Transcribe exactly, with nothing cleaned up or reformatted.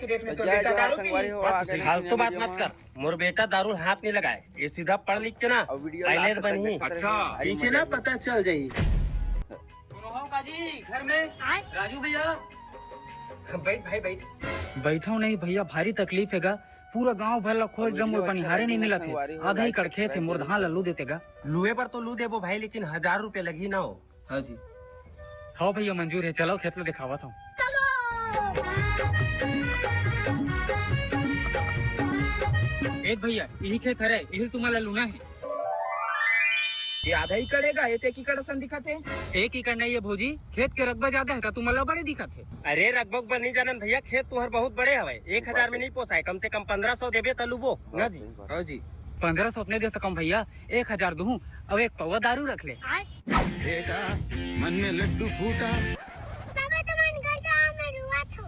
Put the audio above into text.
जय जोहार संगवारी हो, आ गए फालतू बात मत कर। मोर बेटा दारू हाथ नहीं लगाए, ये सीधा पढ़ लिख के ना पायलट बनही। अच्छा, ठीक है ना, पता चल जाही। सुनो हो काजी, घर में राजू भैया। बैठ भाई, बैठ। बैठो नहीं भैया, भारी तकलीफ हेगा। पूरा गांव भर ला खोज रहे, मोर बनिहारे नहीं मिलत हे। आधा एकड़ खेत हे, मोर धान ला लू देते गा। लुए बर तो लू देबो भाई, लेकिन हजार रुपया लगही ना हो। हाँ जी। हाँ भैया, मंजूर है, चलो खेत ला दिखावत हूँ। एक भैया, यही खेत हरे, यही तुम्हारा लूना है। ये आधा एकड़ हेगा, ये तो एक एकड़ असन दिखत हे। एक एकड़ नहीं है भौजी, खेत के रकबा ज्यादा है, तो तुम्हारा बड़े दिखत हे। अरे रकबा उकबा नहीं जानन भैया, खेत तुहर बहुत बड़े हवे, एक हजार में नहीं पोसाए, कम से कम पंद्रह सौ देबे त लुबो ना जी। हाँ जी। पंद्रह सौ अपने दे सकम भैया, एक हजार दूँ, अब एक पौवा दारू रख ले। बेटा, मन में लड्डू फूटा। बाबा, तुमन घर जाओ, मैं रुआ था।